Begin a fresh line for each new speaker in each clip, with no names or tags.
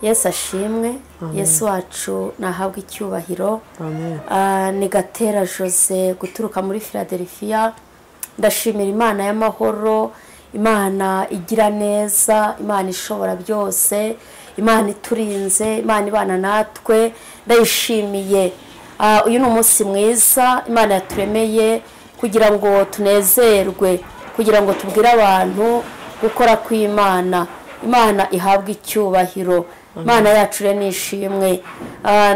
Yesu ashimwe. Yesu wacu nahabwa icyubahiro. Ni Gatera Jose guturuka muri Philadelphia. Ndashimira Imana y'amahoro, Imana igira neza, Imana ishobora byose, Imana iturinze, Imana ibana natwe. Ndayishimiye. Uyu ni umunsi mwiza Imana yaturemeye kugira ngo tunezerwe, kugira ngo tubwire abantu gukora kw'Imana. Imana ihabwa icyubahiro. Imana yacu rero nishimwe.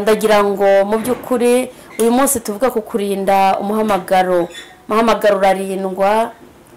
Ndagira ngo mu by'ukuri uyu munsi tuvuga ku kurinda umuhamagaro. Umuhamagaro urarindwa.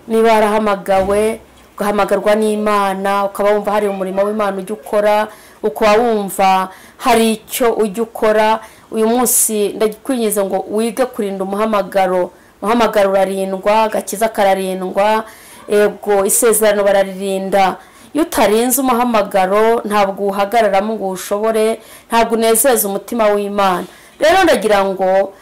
Niba warahamagawe, ugahamagarwa n'Imana, ukaba wumva hari umurimo w'Imana ujya ukora, ukaba wumva hari icyo ujya ukora, uyu munsi ndakwinginze ngo wige kurinda umuhamagaro. Umuhamagaro urarindwa, agakiza kararindwa, ego isezerano bararirinda. Iyo utarinze umuhamagaro ntabwo uhagararamo ngo ushobore, ntabwo unezeza umutima w'Imana. Rero ndagira ngo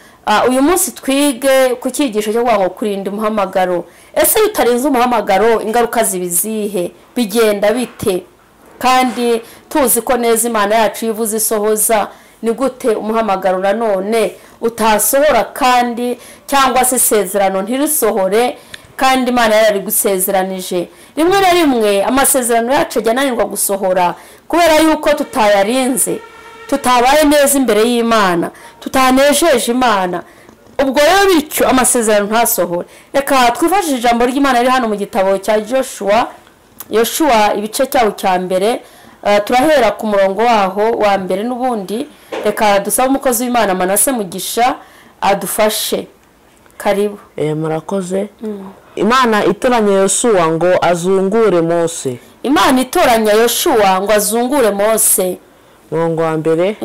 uyu munsi twige ku cyigisho cyo kuvuga ngo kurinda umuhamagaro. Ese iyo utarinze umuhamagaro ingaruka zibizihe? Bigenda bite? Kandi tuzi ko neza Imana yacu ivuze isohoza, ni gute umuhamagaro nanone utasohora kandi cyangwa se isezerano ntirisohore kandi Imana yararigusezeranije? Rimwe na rimwe amasezerano yacu ajya ananirwa gusohora kubera yuko tutayarinze, tutabaye neza imbere y'Imana, tutanejeje Imana. Ubwo rero bityo amasezerano ntasohore. Reka twifashishe ijambo ry'Imana riri hano mu gitabo cya Joshua, Yoshua ibice cyawo cya mbere, turahera ku murongo waho wa mbere n'ubundi. Reka dusabe umukozi w'Imana Manase Mugisha adufashe. Karibu.
Murakoze. Imana itoranya Yoshua ngo azungure Mose.
Imana itoranya Yoshua ngo azungure Mose.
Murongo wa mbere.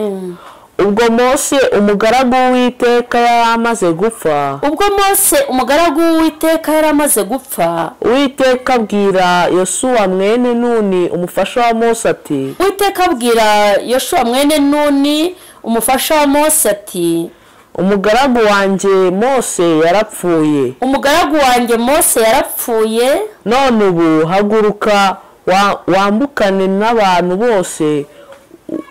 Ubwo Mose umugaragu w'Uwiteka yaramaze gupfa.
Ubwo Mose umugaragu w'Uwiteka yaramaze gupfa,
Uwiteka abwira Yosuwa mwene Nuni umufasha wa Mose ati,
Uwiteka abwira Yosuwa mwene Nuni umufasha wa Mose ati,
umugaragu wanjye Mose yarapfuye.
Umugaragu wanjye Mose yarapfuye.
None ubu haguruka wambukane n'abantu bose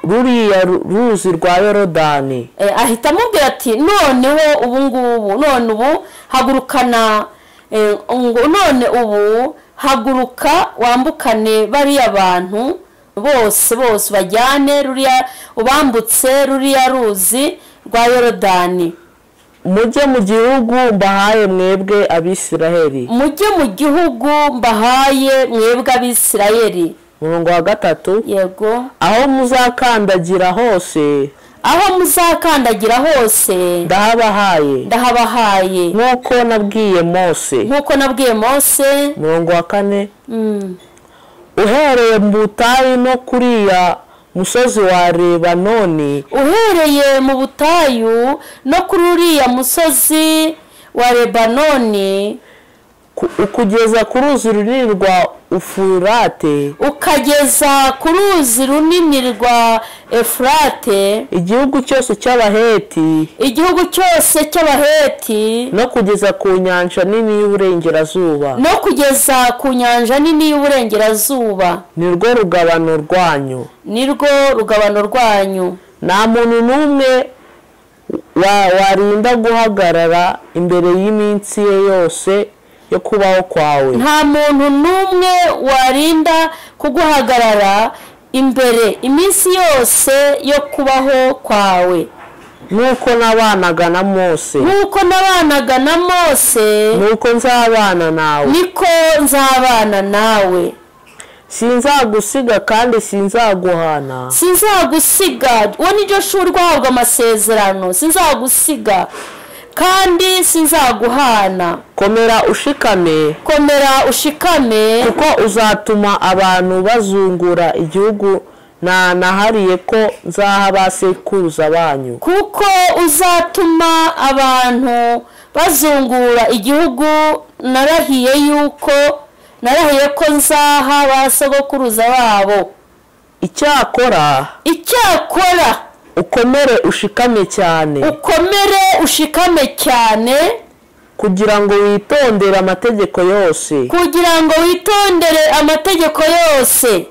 ruriya ruzi rwa Yorodani.
Ahita amubwira ati noneho ubu ngubu, none ubu hagurukana, none ubu haguruka wambukane bariya bantu bose bose bajyane ruriya, ubambutse ruriya ruzi rwa Yorodani.
Mujye mu gihugu mbahaye mwebwe Abisiraheli.
Mujye mu gihugu mbahaye mwebwe Abisiraheli.
Murongo wa gatatu.
Yego.
Aho muzakandagira hose,
aho muzakandagira hose
ndahabahaye,
ndahabahaye
nkuko nabwiye Mose,
nkuko nabwiye Mose.
Murongo wa kane. Uhereye mu butayu no kuriya musozi wa Lebanoni,
uhereye mu butayu no kuri uriya musozi wa Lebanoni,
ukugeza ku ruzi runini rwa Ufurate,
ukageza ku ruzi runini rwa Efurate,
igihugu cyose cy'Abaheti,
igihugu cyose cy'Abaheti,
no kugeza ku nyanja nini y'uburengerazuba,
no kugeza ku nyanja nini y'uburengerazuba,
nirwo rugabano rwanyu,
nirwo rugabano rwanyu.
Nta muntu n'umwe warinda guhagarara imbere y'iminsi ye yose yo kubaho kwawe.
Nta muntu n'umwe warinda kuguhagarara imbere iminsi yose yo kubaho kwawe.
Nuko nabanaga na Mose,
nuko nabanaga na Mose,
nuko nzabana nawe,
niko nzabana nawe.
Sinzagusiga kandi sinzaguhana.
Sinzagusiga. Uwo ni Joshua uri guhabwa amasezerano. Sinzagusiga kandi sinzaguhana.
Komera ushikame,
komera ushikame,
kuko uzatuma abantu bazungura igihugu na nahariye ko nzaha basekuruza banyu.
Kuko uzatuma abantu bazungura igihugu narahiye yuko, narahiye ko nzaha basogokuruza babo.
Icyakora,
icyakora
ukomere ushikame cyane,
ukomere ushikame cyane,
kugira ngo witondere amategeko yose,
kugira ngo witondere amategeko yose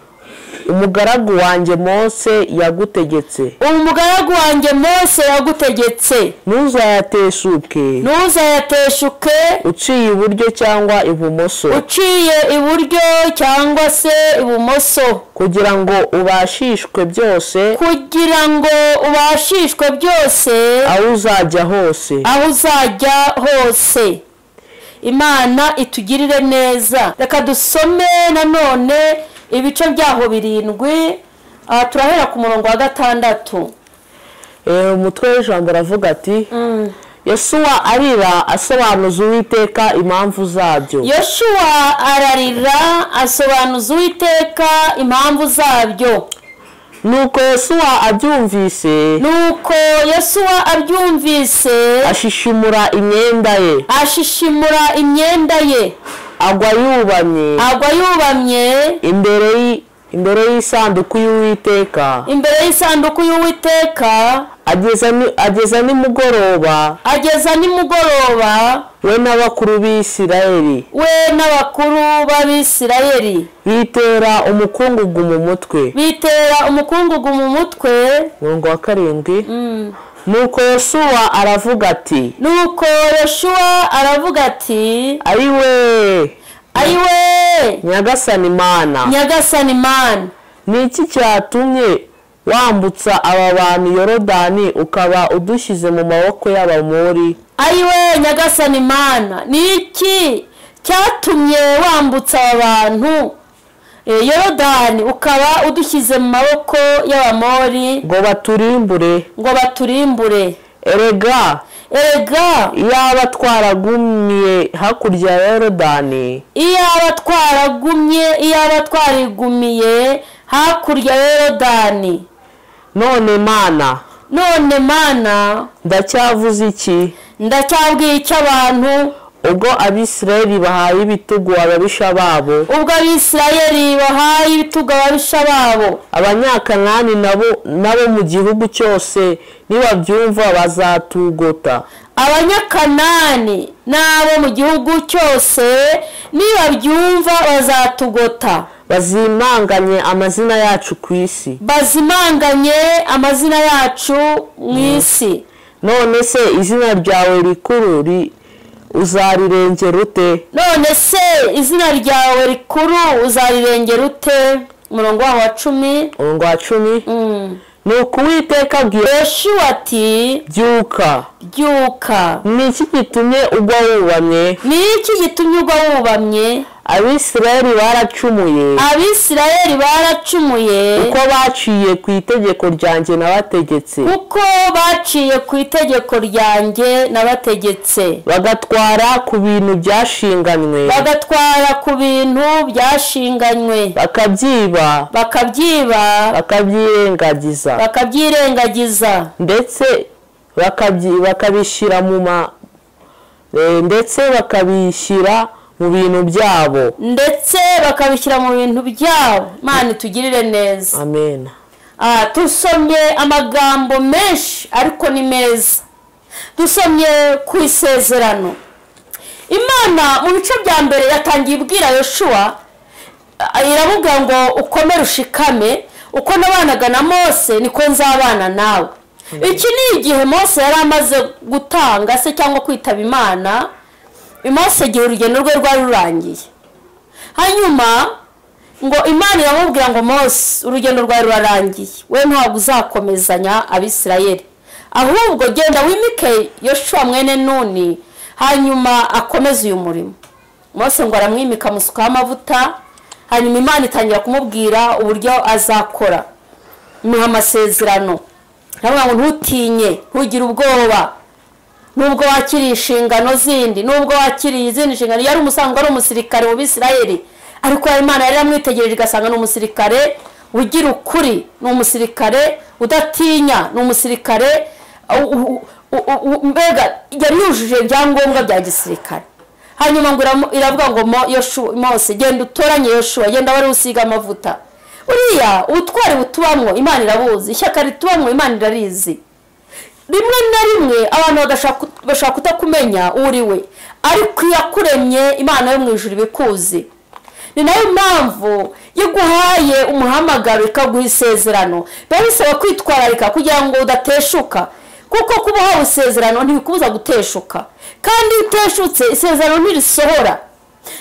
Umugaragu wanjye Mose yagutegetse.
Umugaragu wanjye Mose yagutegetse.
Ntuzayateshuke.
Ntuzayateshuke.
Uciye iburyo cyangwa ibumoso.
Uciye iburyo cyangwa se ibumoso.
Kugira ngo ubashishwe byose.
Kugira ngo ubashishwe byose.
Aho uzajya hose.
Aho uzajya hose. Imana itugirire neza. Reka dusome nanone ibice byaho 7, turahera ku murongo wa 6.
Umutwe w'ijambo aravuga ati Yosuwa arira asobanuza Uwiteka impamvu zabyo.
Yosuwa ararira asobanuza Uwiteka impamvu zabyo.
Nuko Yosuwa abyumvise.
Nuko Yosuwa abyumvise.
Ashishimura imyenda ye.
Ashishimura imyenda ye.
Agwa yubamye.
Agwa yubamye.
Imbere y'isanduku y'Uwiteka.
Imbere y'isanduku y'Uwiteka.
Ageza nimugoroba.
Ageza nimugoroba.
We n'abakuru b'Isirayeli.
We n'abakuru b'Abisirayeli.
Bitera umukungugu mu mutwe.
Bitera umukungugu mu mutwe.
Murongo wa 7. Nuko Yosuwa aravuga ati.
Nuko Yosuwa aravuga ati.
Ayiwe.
Ayiwe.
Nyagasani Mana.
Nyagasani Mana.
Ni iki cyatumye wambutsa aba bantu Yorodani ukaba udushyize mu maboko y'Abamori?
Ayiwe Nyagasani Mana, ni iki cyatumye wambutsa aba bantu Yorodani ukaba udushyize mu maboko y'Abamori
ngo baturimbure?
Ngo baturimbure.
Erega
erega
iyaba twaragumye hakurya ya Yorodani.
Iyaba twaragumye, iyaba twarigumiye hakurya ya Yorodani.
None Mana.
None Mana.
Ndacyavuze iki?
Ndacyabwiye icyo abantu.
Ubwo Abisirayeli bahaye ibitugu ababisha babo.
Ubwo Abisirayeli bahaye ibitugu ababisha babo.
Abanyakanani nabo mu gihugu cyose nibabyumva bazatugota.
Abanyakanani nabo mu gihugu cyose nibabyumva bazatugota.
Bazimanganye amazina yacu ku isi.
Bazimanganye amazina yacu mu isi.
None se izina ryawe rikuru uzarirengera ute?
None se izina ryawe rikuru uzarirengera ute? Umurongo wa 10.
Umurongo wa 10. Nuko Uwiteka abwira
Yosuwa ati
byuka.
Byuka.
Ni iki gitumye ugwa wubamye?
Ni iki gitumye ugwa wubamye?
Abisirayeli baracumuye.
Abisirayeli baracumuye.
Uko baciye ku itegeko ryanjye nabategetse.
Uko baciye ku itegeko ryanjye nabategetse.
Bagatwara ku bintu byashinganywe.
Bagatwara ku bintu byashinganywe.
Bakabyiba.
Bakabyiba.
Bakabyirengagiza.
Bakabyirengagiza.
Ndetse bakabishyira mu ndetse bakabishyira mu bintu byabo.
Ndetse bakabishyira mu bintu byabo. Imana itugirire neza.
Amen.
Tusomye amagambo menshi ariko ni meza. Dusomye ku isezerano. Imana mu bice bya mbere yatangiye ibwira Yosuwa, iravuga ngo ukomere ushikame, uko nabanaga na Mose niko nzabana nawe. Iki ni igihe Mose yari amaze gutanga se cyangwa kwitaba Imana. Mose igihe urugendo rwe rwari rurangiye. Hanyuma ngo Imana iramubwira ngo Mose urugendo rwawe rurarangiye, we ntabwo uzakomezanya Abisirayeli, ahubwo genda wimike Yosuwa mwene Nuni hanyuma akomeze uyu murimo. Mose ngo aramwimika amusukaho amavuta, hanyuma Imana itangira kumubwira uburyo azakora, imuha amasezerano. Aravuga ngo ntutinye, ntugire ubwoba, nubwo wakiriye inshingano zindi, nubwo wakiriye izindi nshingano. Yari umusanzwe ari umusirikare mu Bisirayeli, ariko Imana yari yamwitegereje igasanga ni umusirikare ugira ukuri, ni umusirikare udatinya, ni umusirikare mbega yari yujuje ibyangombwa bya gisirikare. Hanyuma ngo iravuga ngo Mose genda utoranye Yosuwa, genda wari usiga amavuta. Uriya ubutwari butubamwo Imana irabuzi, ishyaka ritubamwo Imana irarizi. Rimwe na rimwe abantu bashaka kutakumenya uri we, ariko iyakuremye Imana yo mu ijuru ibikuzi. Ni nayo mpamvu iguhaye umuhamagaro ikaguha isezerano, biba bisaba kwitwararika kugira ngo udateshuka, kuko kuba uhawe isezerano ntibikubuza guteshuka, kandi iyo uteshutse isezerano ntirisohora.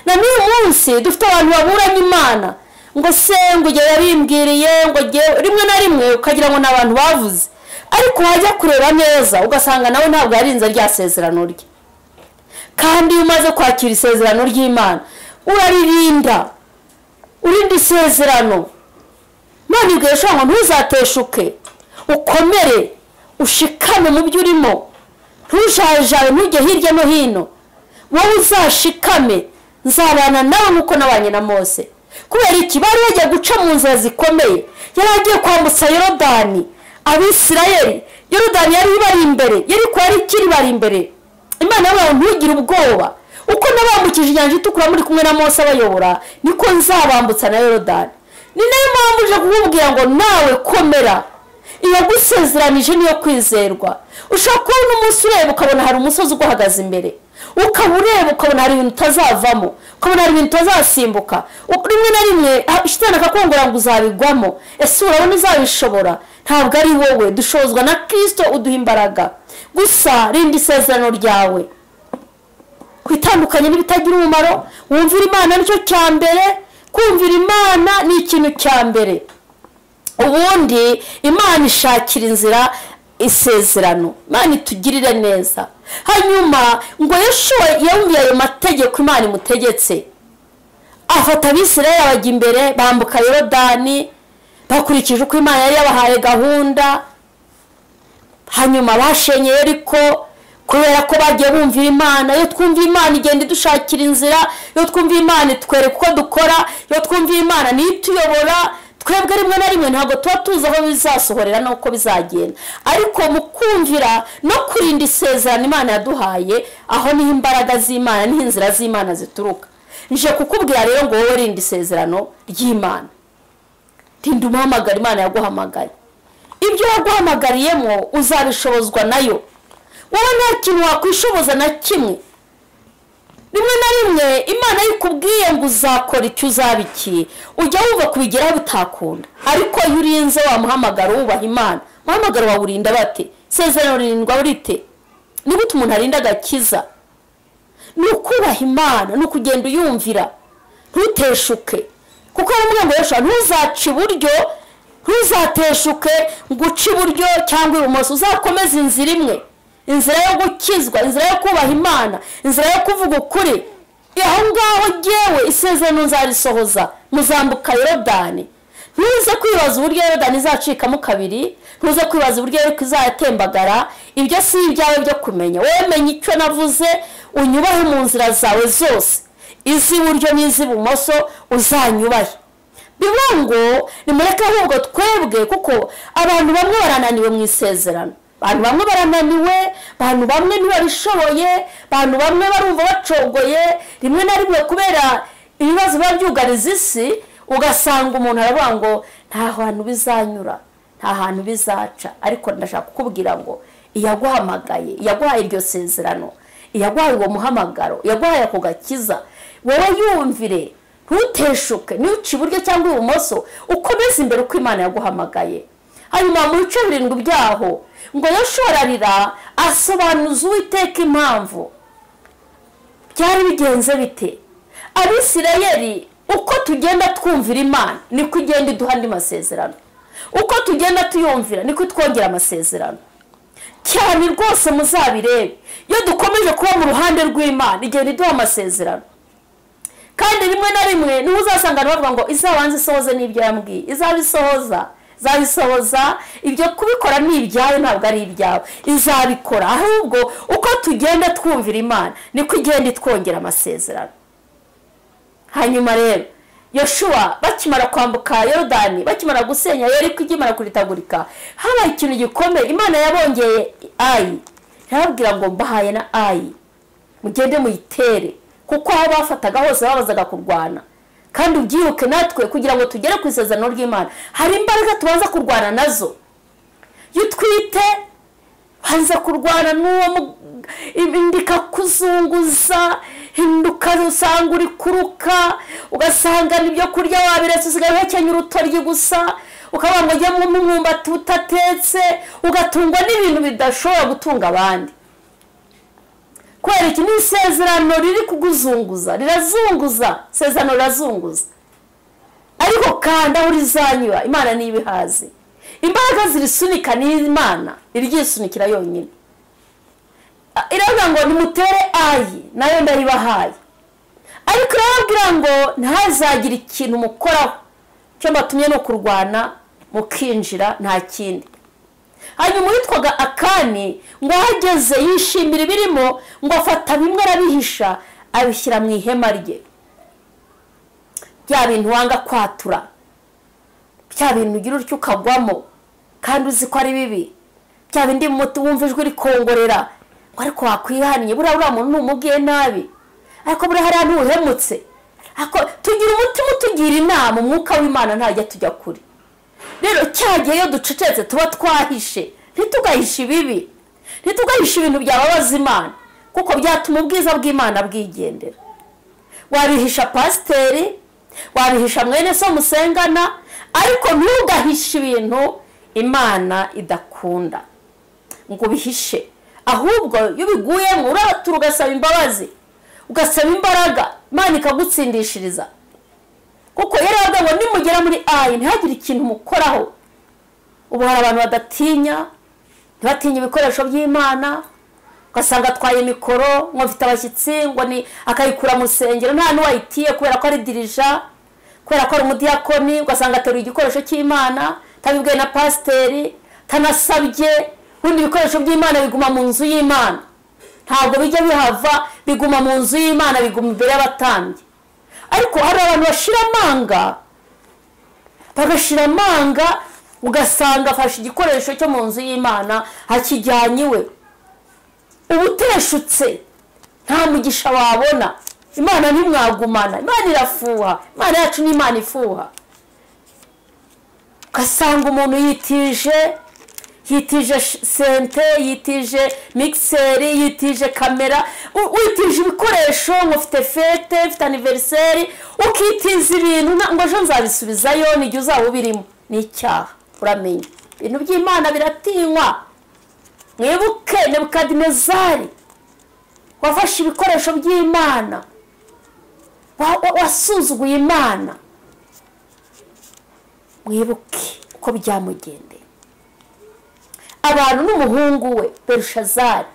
Na n'uyu munsi dufite abantu baburanye Imana ngo se ngo igihe yabimbwiriye ngo rimwe na rimwe ukagira ngo ni abantu bavuze, ariko wajya kureba neza ugasanga nawe ntabwo yarinze rya sezerano rye. Kandi iyo umaze kwakira isezerano ry'Imana uraririnda, urinda isezerano. Imana ibwira Yoshuwa ngo ntuzateshuke, ukomere, ushikame mu byo urimo, ntujajare, ntujye hirya no hino, wowe uzashikame, nzabana nawe nk'uko nabanye na Mose. Kubera iki? Bari bagiye guca mu nzira zikomeye, yari agiye kwambutsa Yorodani Abisirayeli. Yorodani yari ibari imbere, Yeriko yari ikiri bari imbere. Imana yabaye ntugire ubwoba, uko nabambukije inyanja itukura muri kumwe na Mose abayobora, niko nzabambutsa na Yorodani. Ni nayo mpamvu uje kukubwira ngo nawe komera, iyagusezeranije niyo kwizerwa. Ushobora kubona umunsi ureba ukabona hari umusozi uguhagaze imbere, ukaba ureba ukabona hari ibintu utazavamo, ukabona hari ibintu utazasimbuka. Rimwe na rimwe shitani akakongora ngo uzabigwamo. Ese urabona uzabishobora? Ntabwo ari wowe, dushozwa na Kristo uduha imbaraga. Gusa rinda isezerano ryawe, kwitandukanye n'ibitagira umumaro, wumvira Imana nicyo cya mbere. Kumvira Imana ni ikintu cya mbere. Ubundi Imana ishakira inzira isezerano, Imana itugirire neza. Hanyuma ngo Yoshuwa yumviye ayo mategeko Imana imutegetse, afata Abisirayeli abajya imbere, bambuka Yorodani bakurikije uko Imana yari yabahaye gahunda. Hanyuma bashenye Yeriko kubera ko bagiye bumvira Imana. Iyo twumva Imana igenda idushakira inzira, iyo twumva Imana itwereka uko dukora, iyo twumva Imana niyo ituyobora. Twebwe rimwe na rimwe ntabwo tuba tuzi aho bizasohorera n'uko bizagenda, ariko mu kumvira no kurinda isezerano Imana yaduhaye, aho niho imbaraga z'Imana niho inzira z'Imana zituruka. Nje kukubwira rero ngo wowe rinda isezerano ry'Imana, rinda umuhamagaro Imana yaguhamagaye. Ibyo yaguhamagariyemo uzabishobozwa nayo. Wowe nta kintu wakwishoboza na kimwe. Rimwe na rimwe Imana ikubwiye ngo uzakora icyo uzabiki, ujya wumva kubigeraho bitakunda, ariko iyo urinze wa muhamagaro wubaha Imana, umuhamagaro wawurinda bate? Isezerano ririndwa rite? Ni gute umuntu arinda agakiza? Ni ukubaha Imana, ni ukugenda uyumvira, ntuteshuke. Kuko aramubwira ngo Yoshuwa ntuzace iburyo, ntuzateshuke ngo uce iburyo cyangwa ibumoso, uzakomeze inzira imwe, inzira yo gukizwa, inzira yo kubaha Imana, inzira yo kuvuga ukuri. Aho ngaho jyewe isezerano nzarisohoza, muzambuka Yorodani. Ntuze kwibaza uburyo Yorodani izacikamo kabiri, ntuze kwibaza uburyo Yeriko izatembagara, ibyo si ibyawe byo kumenya. Wowe menya icyo navuze, unyubahe mu nzira zawe zose, iz'iburyo n'iz'ibumoso uzanyubahe. Bivuga ngo nimureke ahubwo twebwe, kuko abantu bamwe barananiwe mu isezerano, abantu bamwe barananiwe, abantu bamwe ntibabishoboye, abantu bamwe barumva bacogoye. Rimwe na rimwe kubera ibibazo biba byugariza isi, ugasanga umuntu aravuga ngo nta hantu bizanyura, nta hantu bizaca. Ariko ndashaka kukubwira ngo iyaguhamagaye, iyaguhaye iryo sezerano, iyaguhaye uwo muhamagaro, iyaguhaye ako gakiza, wowe yumvire, ntuteshuke, ntuce iburyo cyangwa ibumoso, ukomeze imbere uko Imana yaguhamagaye. Hanyuma mu bice 7 byaho ngo Yoshuwa ararira, asobanuza Uwiteka impamvu byari bigenze bite. Abisirayeli uko tugenda twumvira Imana niko igenda iduha andi masezerano, uko tugenda tuyumvira niko twongera amasezerano. Cyane rwose muzabirebe, iyo dukomeje kuba mu ruhande rw'Imana igenda iduha amasezerano. Kandi rimwe na rimwe niho uzasanga bavuga ngo izabanze isohoze n'ibyo yambwiye, izabisohoza, izabisohoza. Ibyo kubikora ni ibyawe, ntabwo ari ibyawe, izabikora. Ahubwo uko tugenda twumvira Imana niko igenda itwongera amasezerano. Hanyuma rero Yoshuwa bakimara kwambuka Yorodani, bakimara gusenya Yeriko igimara kuritagurika, habaye ikintu gikomeye. Imana yabongeye Ayi, yarababwira ngo mbahaye na Ayi, mugende muyitere, kuko aho bafataga hose babazaga kurwana. Kandi ubyibuke natwe kugira ngo tugere ku isezerano ry'Imana hari imbaraga tubanza kurwana nazo. Iyo utwite banza kurwana n'uwo indika kuzunguza, Hinduka usanga uri kuruka, ugasanga n'ibyo kurya wabiretse, usigaye uhekenya urutoryi gusa, ukavuga ngo njye mu mwumbati utatetse, ugatungwa n'ibintu bidashobora gutunga abandi. Kubera iki? Ni isezerano riri kuguzunguza, rirazunguza, isezerano rirazunguza. Ariko kandi aho rizanyura Imana niyo ibihaze. Imbaraga zirisunika ni Imana, iryisunikira yonyine. Iravuga ngo nimutere Ayi, nayo ndayibahaye. Ariko irababwira ngo ntihazagire ikintu mukoraho, icyo mbatumye ni ukurwana mukinjira, nta kindi. Hanyuma uwitwaga Akani ngo ahageze yishimira ibirimo, ngo afata bimwe arabihisha, abishyira mu ihema rye. Bya bintu wanga kwatura, bya bintu ugira utyo ukagwamo kandi uzi ko ari bibi, bya bindi wumva ijwi rikongorera ngo ariko wakwihannye, buriya uriya muntu numubwiye nabi, ariko buriya hariya ntuhemutse. Ariko tugira umutima utugira inama, umwuka w'Imana ntajya tujya kure. Rero cyagiye iyo ducecetse tuba twahishe, ntitugahishe ibibi, ntitugahishe ibintu byababaza Imana, kuko byatuma ubwiza bw'Imana bwigendera. Wabihisha pasiteri, wabihisha mwene so musengana, ariko ntugahishe ibintu Imana idakunda ngo ubihishe. Ahubwo iyo ubiguyemo uratura ugasaba imbabazi, ugasaba imbaraga, Imana ikagutsindishiriza. Kuko yaravuga ngo nimugera muri Ayi ntihagire ikintu mukoraho. Ubu hari abantu badatinya, ntibatinya ibikoresho by'Imana, ugasanga atwaye mikoro ngo mfite abashyitsi, ngo ni akayikura mu rusengero nta n'uwayitiye kubera ko ari dirija, kubera ko ari umudiyakoni, ugasanga ateruye igikoresho cy'Imana atabibwiwe na pasiteri, tanasabye. Ubundi ibikoresho by'Imana biguma mu nzu y'Imana, ntabwo bijya bihava, biguma mu nzu y'Imana, biguma imbere y'abatambyi. Ariko hari abantu bashira amanga, bagashira amanga, ugasanga afashe igikoresho cyo mu nzu y'Imana akijyanye iwe. Uba uteshutse, nta mugisha wabona. Imana ntimwagumana, Imana irafuha, Imana yacu ni Imana ifuha. Ugasanga umuntu yitije sente, yitije mixeri, yitije kamera, witije ibikoresho, ngo ufite fete, ufite anniversaire, ukitiza ibintu ngo ejo nzabisubizayo, n'igihe uzaba ubirimo. Ni icyaha, uramenya. Ibintu by'Imana biratinywa. Mwibuke Nebukadinezari wafashe ibikoresho by'Imana, wasuzuguye Imana. Mwibuke uko byamugendeye. Abantu n'umuhungu we Berushazari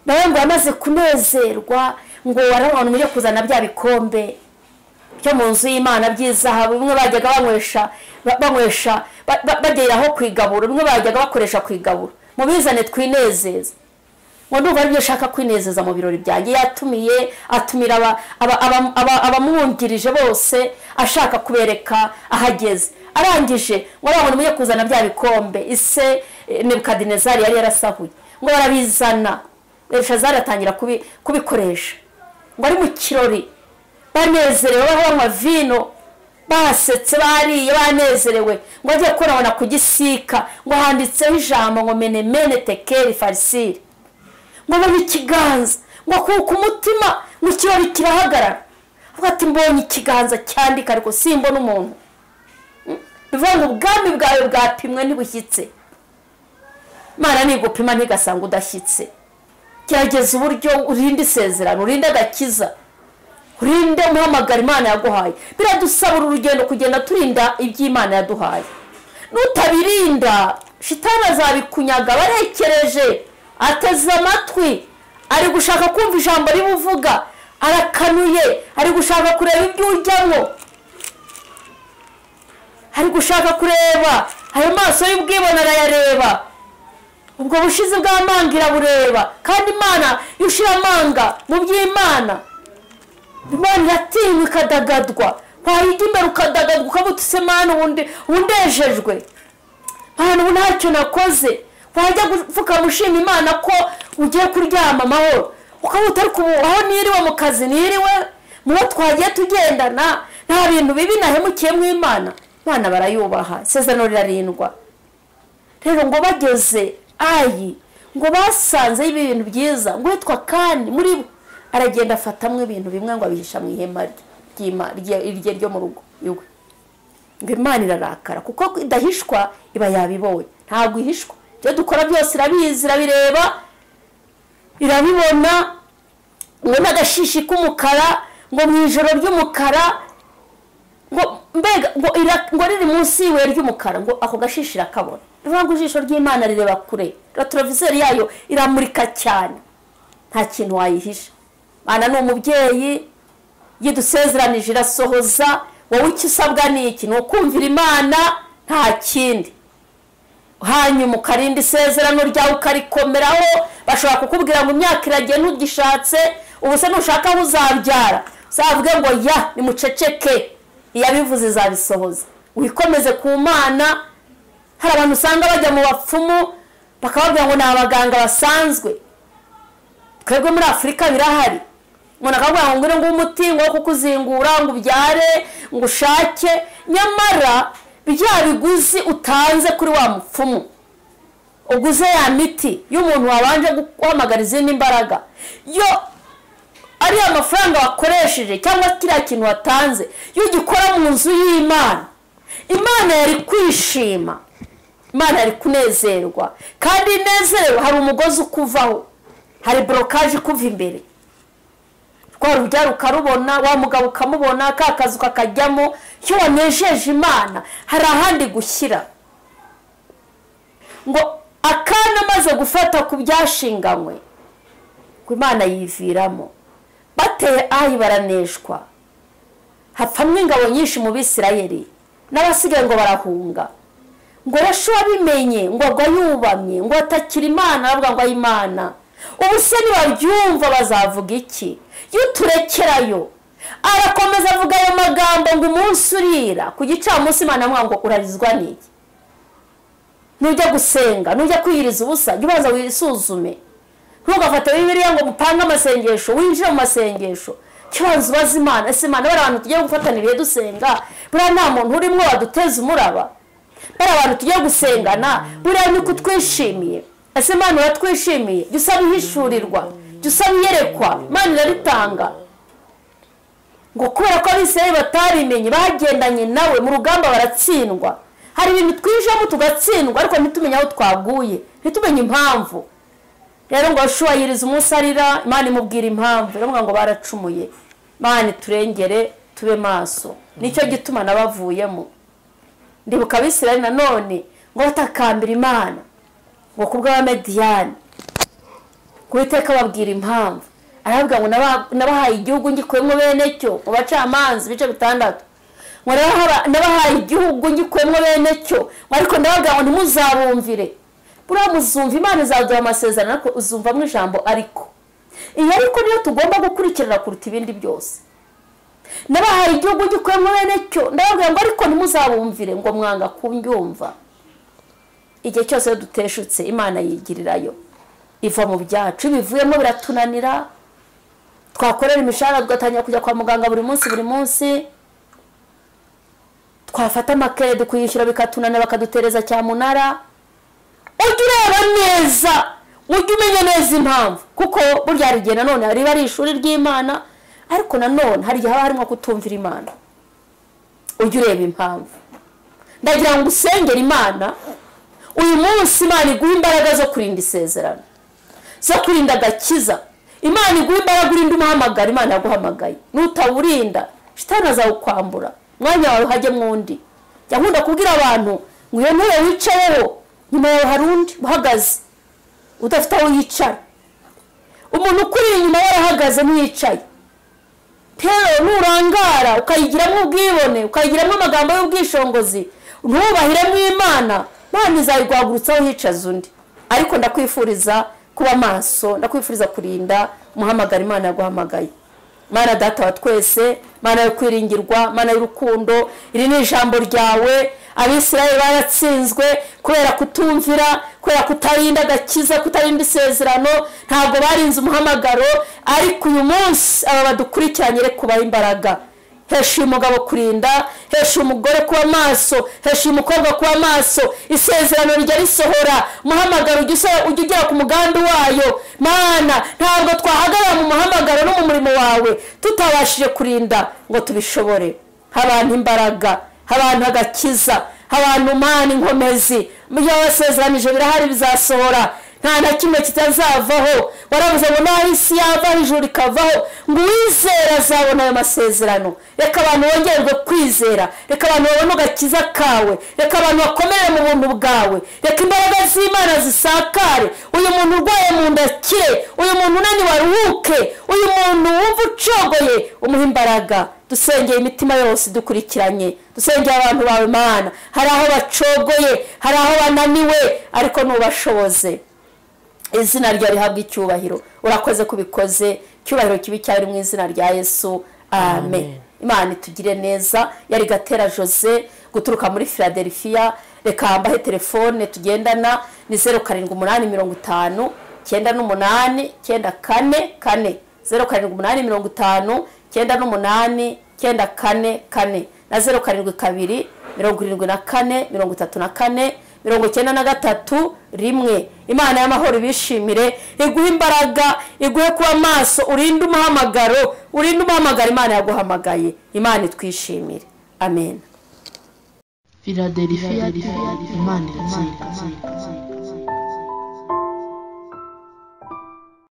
nawe ngo amaze kunezerwa, ngo warabona mujye kuzana bya bikombe byo mu nzu y'Imana by'izahabu, bimwe bajyaga banywesha bageraho kwigaburo, bimwe bajyaga bakoresha kwigaburo, mubizane twinezeze. Ngo ndumva aribyo ashaka kwinezeza mu birori byanjye. Yatumiye, atumira abamwungirije bose, ashaka kubereka ahageze. Arangije ngo arabona mujye kuzana bya bikombe ise Nebukadinezari yari yarasahuye, ngo barabizana. Berushazari atangira kubikoresha, ngo ari mu kirori banezerewe, banywa vino, basetse, bariye, banezerewe. Ngo agiye kurabona ku gisika, ngo handitseho ijambo ngo mene mene tekeri farisiri, ngo babe ikiganza, ngo kuko umutima, ngo ikirori kirahagarara. Avuga ati mbonye ikiganza cyandika ariko simbona umuntu. Bivuga ngo ubwami bwawe bwapimwe ntibushyitse. Imana nigupima ntigasanga udashyitse. Gerageza uburyo urinde isezerano, urinde agakiza, urinde umuhamagaro Imana yaguhaye. Biradusaba uru rugendo kugenda turinda iby'Imana yaduhaye. Nutabirinda shitani azabikunyaga. Barekereje, ateze amatwi, ari gushaka kumva ijambo ribuvuga, arakanuye, ari gushaka kureba ibyo ujyamo, ari gushaka kureba ayo maso y'ubwibone arayareba, ubwo bushizi bw'amanga irabureba. Kandi Imana iyo ushira amanga mu by'Imana, Imana iratinywa ikadagadwa. Wayijya imbere ukadagadwa, ukavuga uti se Mana ubundi undejejwe, Mana ubu ntacyo nakoze. Wajya gupfukama ushima Imana ko ugiye kuryama amahoro, ukavuga uti ariko ubu aho niriwe mu kazi, niriwe mu bo twagiye tugendana, nta bintu bibi nahemukiye mu Imana. Imana barayubaha, isezerano rirarindwa. Rero ngo bageze Ayi, ngo basanze ibintu byiza, ngo witwa Kani muri bo Aragenda afatamwe ibintu bimwe ngo abihisha mu ihema rye ryo mu rugo iwe. Ngo Imana irarakara kuko idahishwa iba yabibonye. Ntabwo ihishwa, ibyo dukora byose irabizi, irabireba, irabibona. Ngo n'agashishi k'umukara, ngo mu ijoro ry'umukara, ngo mbega ngo riri munsi y'ibuye ry'umukara, ngo ako gashishi irakabona. Bivuga ngo ijisho ry'Imana rireba kure, retroviseur yayo iramurika cyane, nta kintu wayihisha. Imana ni umubyeyi, yidusezeranije irasohoza. Wowe icyo usabwa ni iki? Ni ukumvira Imana, nta kindi. Hanyuma ukarinda isezerano ryawe, ukarikomeraho. Bashobora kukubwira ngo imyaka iragiye ntugishatse, ubu se ntushaka aho uzabyara, uzavuge ngo ya nimuceceke, iyabivuze izabisohoza. Wikomeze ku Mana. Hari abantu usanga bajya mu bapfumu bakababwira ngo ni abaganga basanzwe. Twebwe muri Afurika birahari, umuntu akabwira ngo ngwino nguhe umuti ngo kukuzingura, ngo ubyare, ngo ushake. Nyamara bya biguzi utanze kuri wa mupfumu, uguze ya miti y'umuntu wabanje guhamagara izindi mbaraga, yo ari amafaranga wakoresheje cyangwa kiriya kintu watanze, iyo ugikora mu nzu y'Imana, Imana yari kwishima, Imana yari kunezerwa. Kandi inezerewe hari umugozi ukuvaho, hari blocage ikuva imbere. Rwa rubyaro ukarubona, wa mugabo ukamubona, ka kazu kakajyamo. Iyo wanejeje Imana hari ahandi gushyira. Ngo Akana amaze gufata ku byashinganywe, ngo Imana yiviramo. Bateye Ayi baraneshwa, hapfamwe ingabo nyinshi mu Bisirayeli, n'abasigaye ngo barahunga. Ngo Yoshuwa bimenye, ngo agwa yubamye, ngo atakira Imana, aravuga ngo Imana, ubu se nibabyumva bazavuga iki? Iyo turekerayo. Arakomeza avuga ayo magambo ngo umunsi urira ku gicamunsi Imana amwanga ngo urarizwa n'iki? Nujya gusenga, nujya kwiyiriza ubusa, jya ubanza wisuzume. Ntugafate Bibiliya ngo mupange amasengesho, winjire mu masengesho. Kibanza ubaze Imana, ese Imana bari abantu tugiye gufatana ibihe dusenga, buriya nta muntu urimo waduteza umuraba? Bari abantu tugiye gusengana, buriya ni kutwishimiye? Ese Imana uratwishimiye? Jya usaba ihishurirwa, jya usaba iyerekwa, Imana iraritanga. Ngo kubera ko Abisirayeli batabimenye, bagendanye nawe mu rugamba baratsindwa. Hari ibintu twijemo tugatsindwa, ariko ntitumenye aho twaguye, ntitumenye impamvu. Rero ngo Yoshuwa yiriza umunsi arira, Imana imubwira impamvu, iramubwira ngo baracumuye. Imana iturengere tube maso. Nicyo gituma nabavuyemo. Ndibuka Abisirayeli nanone ngo batakambira Imana ngo kubw'Abamediyani. Uwiteka ababwira impamvu, arababwira ngo nabahaye igihugu ngikuyemo bene cyo, mu bacamanza ibice 6. Ngo nabahaye igihugu ngikuyemo bene cyo, ariko ndababwira ngo ntimuzabumvire. Buriya muzumva Imana izaduha amasezerano, ariko uzumvamo ijambo ariko. Iyo ariko niyo tugomba gukurikirana kuruta ibindi byose. Nabahaye igihugu ngikuyemo bene cyo, ndababwira ngo ariko ntimuzabumvire, ngo mwanga kunyumva. Igihe cyose iyo duteshutse Imana yigirirayo, iva mu byacu, bivuyemo biratunanira. Twakorera imishahara tugatangira kujya kwa muganga buri munsi buri munsi, twafata amakeredi kuyishyura bikatunanira, bakadutereza cyamunara. Ujye ureba neza, ujye umenya neza impamvu, kuko burya hari igihe nanone riba ari ishuri ry'Imana, ariko nanone hari igihe haba harimo kutumvira Imana. Ujye ureba impamvu. Ndagira ngo usengere Imana uyu munsi, Imana iguhe imbaraga zo kurinda isezerano, zo kurinda agakiza. Imana iguhe imbaraga urinde umuhamagaro Imana yaguhamagaye. Nutawurinda shitani azawukwambura, umwanya wawe hajyemo undi. Jya nkunda kubwira abantu ngo iyo ntebe wicayeho, nyuma yawe hari undi uhagaze udafite aho yicara. Umuntu ukuri inyuma yarahagaze ntiyicaye. Rero nurangara ukayigiramo ubwibone, ukayigiramo amagambo y'ubwishongozi, ntubahiremo Imana, Imana izayiguhagurutsaho hicaza undi. Ariko ndakwifuriza kuba maso, ndakwifuriza kurinda umuhamagaro Imana yaguhamagaye. Mana data wa twese, Mana yo kwiringirwa, Mana y'urukundo, iri ni ijambo ryawe. Abisirayeli baratsinzwe kubera kutumvira, kubera kutarinda agakiza, kutarinda isezerano, ntabwo barinze umuhamagaro. Ariko uyu munsi aba badukurikiranye reka kubaha imbaraga. Hesha umugabo kurinda, hesha umugore kuba maso, hesha umukobwa kuba maso. Isezerano rijya risohora, umuhamagaro ujya ugera ku mugambi wayo. Mana, ntabwo twahagarara mu muhamagaro no mu murimo wawe tutabashije kurinda ngo tubishobore. Abantu imbaraga, abantu agakiza, abantu Mana inkomezi. Ibyo wasezeranije birahari, bizasohora, nta na kimwe kitazavaho. Waravuze ngo naho isi yavaho ijuru rikavaho, ngo uwizera azabona ayo masezerano. Reka abantu bongerwe kwizera, reka abantu babone agakiza kawe, reka abantu bakomere mu buntu bwawe, reka imbaraga z'Imana zisakare. Uyu muntu urwaye mu nda akire, uyu muntu unaniwe aruhuke, uyu muntu wumva ucogoye umuhe imbaraga. Dusengeye imitima yose dukurikiranye, dusengeye abantu bawe Mana. Hari aho bacogoye, hari aho bananiwe, ariko nubashoboze. Izina ryawe rihabwe icyubahiro. Urakoze kubikoze, icyubahiro kibi cyawe mu izina rya Yesu, amen. Imana itugire neza. Yari Gatera Jose guturuka muri Philadelphia. Reka mbahe telefone tugendana, ni 0785 98 94 4, 0785 98 94 4 na 072 74 34 93 1. Imana y'amahoro ibishimire, iguhe imbaraga, iguhe kuba maso, urinde umuhamagaro, urinde umuhamagaro Imana yaguhamagaye. Imana itwishimire, amen.
Philadelphia, Imana iratsinda.